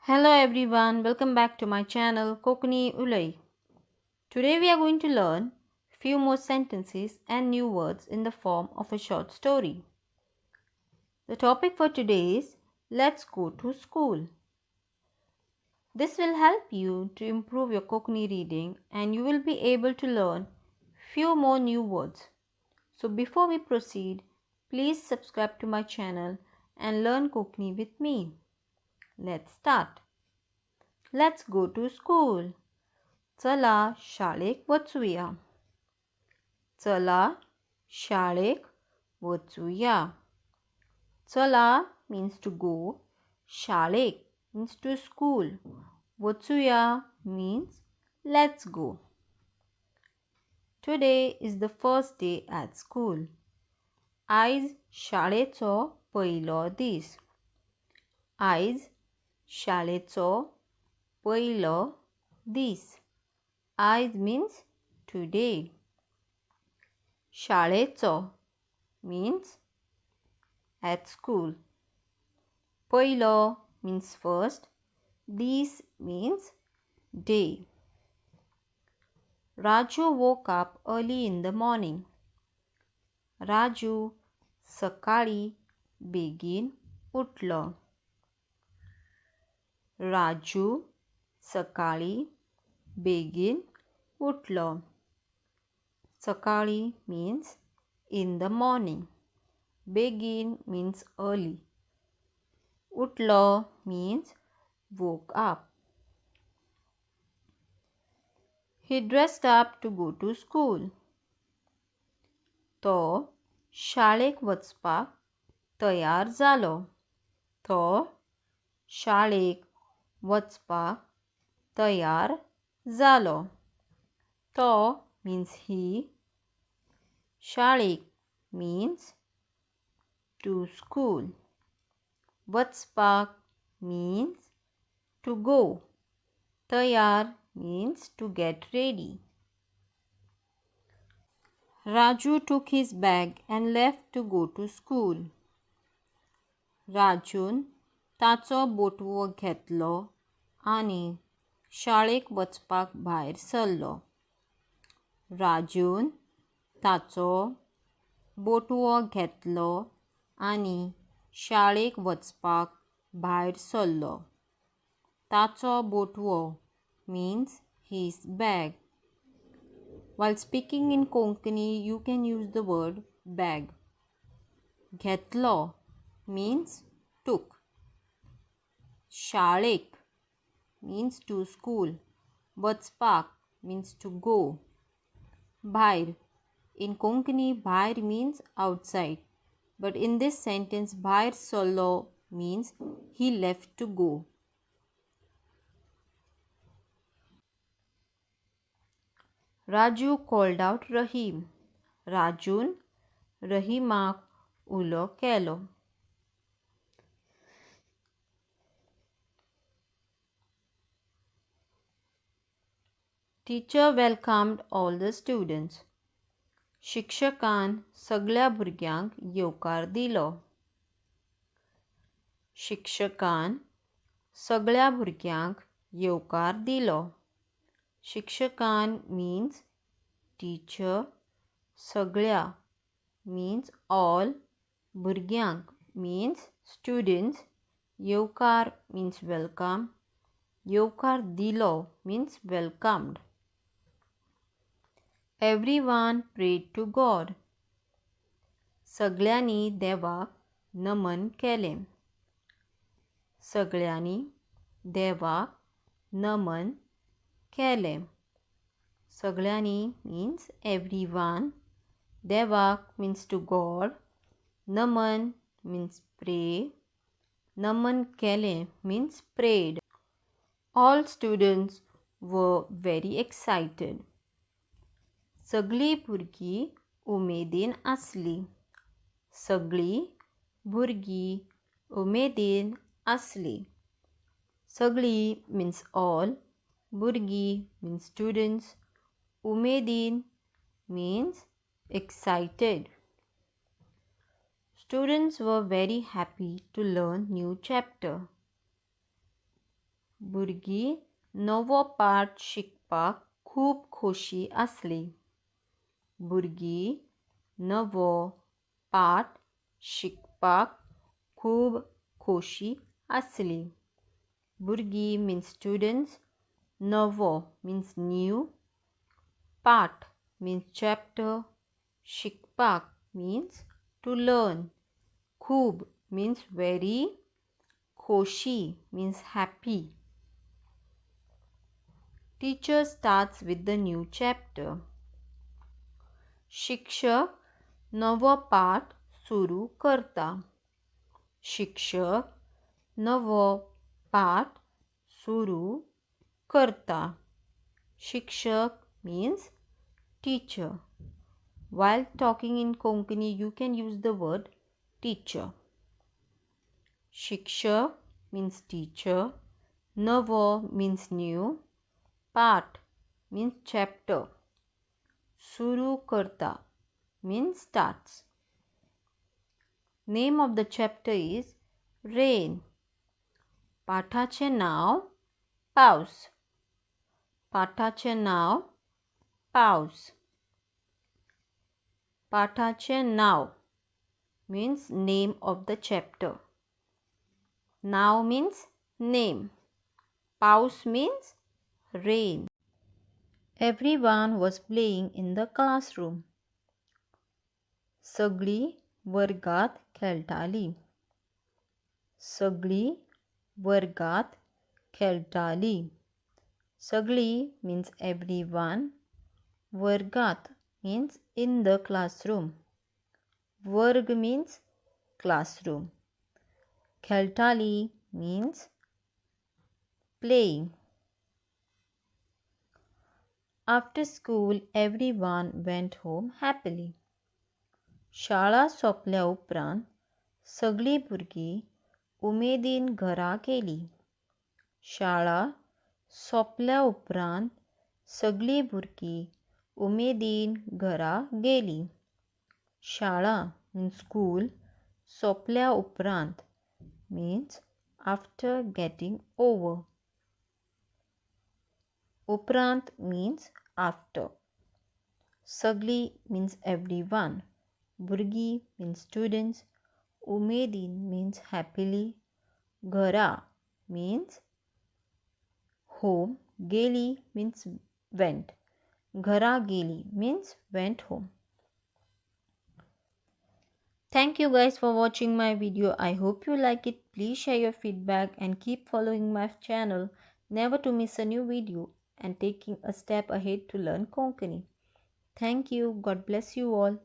Hello everyone, welcome back to my channel Konkani Ulay. Today we are going to learn few more sentences and new words in the form of a short story. The topic for today is Let's Go to School. This will help you to improve your Konkani reading and you will be able to learn few more new words. So before we proceed, please subscribe to my channel and learn Konkani with me. Let's start. Let's go to school. चला शाळेक वचूया. चला शाळेक वचूया. चला means to go. शाळेक means to school. वचूया means let's go. Today is the first day at school. आयज शाळेचो पयलो दीस. आयज शाळेचो पयलो दीस. आयज means today. शाळेचो means at school. पयलो means first. दीस means day. Raju woke up early in the morning. Raju सकाळी बेगीन उठलो. राजू सकाळी बेगीन उठलो. सकाळी means in the morning. बेगीन means early. उठलो means woke up. He dressed up to go to school. तो शाळेक वचपाक तयार जालो. तो शाळेक वचपाक तयार जालो. तो means he. शाळेक means to school. वचपाक means to go. तयार means to get ready. Raju took his bag and left to go to school. राजून ताचो बोटवो घेतलो आनी शाळेक वचपाक भायर सरलो. राजून ताचो बोटवो घेतलो आनी शाळेक वचपाक भायर सरलो. ताचो बोटवो means his bag. While speaking in Konkani, you can use the word bag. घेतलो means took. शाळेक means to school. वचपाक means to go. भायर. In Konkani, भायर means outside. But in this sentence, भायर सरलो means he left to go. Raju called out Rahim. राजून रहीमाक उलो केलो. Teacher welcomed all the students. शिक्षकान सगळ्या भुरग्यांक येवकार दिलो. शिक्षकान सगळ्या भुरग्यांक येवकार दिलो. शिक्षकान means teacher. सगळ्या means all. भुरग्यांक means students. येवकार means welcome. येवकार दिलो means welcomed. Everyone prayed to God. सगळ्यांनी देवाक नमन केलें. सगळ्यांनी देवाक नमन केलें. सगळ्यांनी means everyone. देवाक means to God. नमन means pray. नमन केलें means prayed. All students were very excited. सगळीं भुरगीं उमेदीन आसलीं. सगळीं भुरगीं उमेदीन आसलीं. सगळीं means all. भुरगीं means students. उमेदीन means excited. Students were very happy to learn new chapter. भुरगीं नवो पाठ शिकपाक खूब खोशी आसलीं. भुरगीं नवो पाठ शिकपाक खूब खोशी आसलीं. भुरगीं means students, नवो means new, पाठ means chapter, शिकपाक means to learn, खूब means very, खोशी means happy. Teacher starts with the new chapter. शिक्षक नवो पाठ सुरू करता. शिक्षक नवो पाठ सुरू करता. शिक्षक means teacher. While talking in Konkani, you can use the word teacher. शिक्षक means teacher, नवो means new, पाठ means chapter, सुरू करता means starts. Name of the chapter is Rain. पाठाचें नांव पावस. पाठाचें नांव पावस. पाठाचें नांव means name of the chapter. नांव means name. पावस means rain. Everyone was playing in the classroom. सगळीं वर्गांत खेळटालीं. सगळीं वर्गांत खेळटालीं. सगळीं means everyone, वर्गांत means in the classroom, वर्ग means classroom, खेळटालीं means playing. After school, everyone went home happily. शाळा सोंपल्या उपरांत सगळीं भुरगीं उमेदीन घरा गेलीं. शाळा सोंपल्या उपरांत सगळीं भुरगीं उमेदीन घरा गेलीं. शाळा means school, सोंपल्या उपरांत means after getting over. उपरांत means after. सगळीं means everyone. भुरगीं means students. उमेदीन means happily. घरा means home. गेली means went. घरा गेली means went home. Thank you guys for watching my video. I hope you like it. Please share your feedback and keep following my channel, never to miss a new video and taking a step ahead to learn Konkani. Thank you. God bless you all.